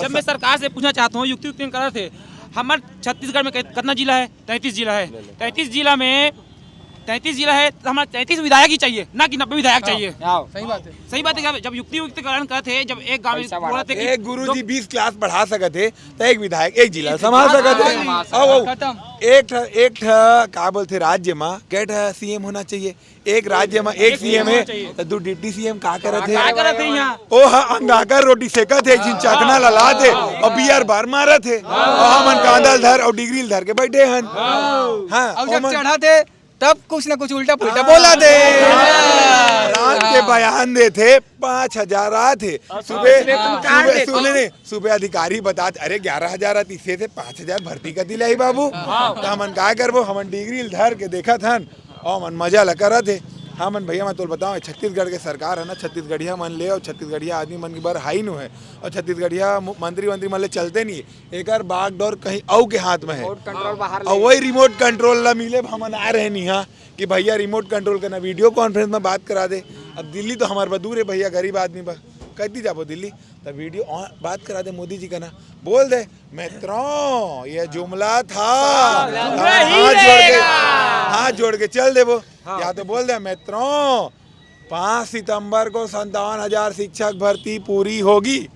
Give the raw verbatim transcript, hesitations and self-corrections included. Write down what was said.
जब मैं सरकार से पूछना चाहता हूँ, युक्ति युक्ति करत हे, हमर छत्तीसगढ़ में कितना जिला है? तैंतीस जिला है। तैंतीस जिला में, तैंतीस जिला है, तो हमारा तैंतीस विधायक ही चाहिए, ना कि नब्बे विधायक चाहिए। सही बात है। सही बात है क्या? जब युक्ति युक्तिकरण करत हे, जब एक गांव में पैसा बोलत हे बढ़ाते। कि एक गुरु जी दो- बीस क्लास पढ़ा सकत हे, तो एक विधायक एक जिला संभाल सकत हे। संभाल अब वो खत्म। एक ठ, एक ठ, का बोलथे, राज्य मा कै ठ सीएम होना चाहिए? एक राज्य मा एक सीएम हे, तो दू डिप्टी सीएम का करत हे? का करत हे यहाँ? ओ ह अंगाकर रोटी सेकत हे, जिन चखना ललात हे, और बियर बार मारत हे, और हमन कांदा ल धर और डिग्री ल धर के बैठे हन। हाँ, अब जब ओमन चढ़ा थे, तब कुछ ना कुछ उल्टा पुल्टा बोला थे। रात के बयान देथे, पाँच हजार आत हे। सुबह, सुबह, सुने ने, सुबह अधिकारी बतात, "अरे, ग्यारह हजार आत, इसे से पाँच हजार भर्ती कर दिलाई बाबू।" तो हमन का करबो, हमन डिग्री ल धर के देखत हन, और हमन मजा ल करत हे। हमन भैया, मैं तोल बताऊं, छत्तीसगढ़ के सरकार है ना, छत्तीसगढ़िया मन ले और छत्तीसगढ़िया आदमी मन के बर हाई नु है, और छत्तीसगढ़िया मु-, मंत्री वंत्री मन ले चलते नहीं। एकर बागडोर कहीं अऊ के हाथ में है। कंट्रोल बाहर और वही रिमोट कंट्रोल ला मिले, हमन आ रहे नहीं हाँ कि भैया रिमोट कंट्रोल करना, वीडियो कॉन्फ्रेंस में बात करा दे। अब दिल्ली तो हमारे बा दूर है भैया, गरीब आदमी बा, कैदी जाबो दिल्ली? तो वीडियो ऑन, बात करा दे मोदी जी का ना, बोल दे, "मित्रों, ये जुमला था।" हाथ जोड़ के, हाथ जोड़ के चल देबो। या तो बोल दे, "मित्रों, पाँच सितंबर को संतावन हजार शिक्षक भर्ती पूरी होगी।"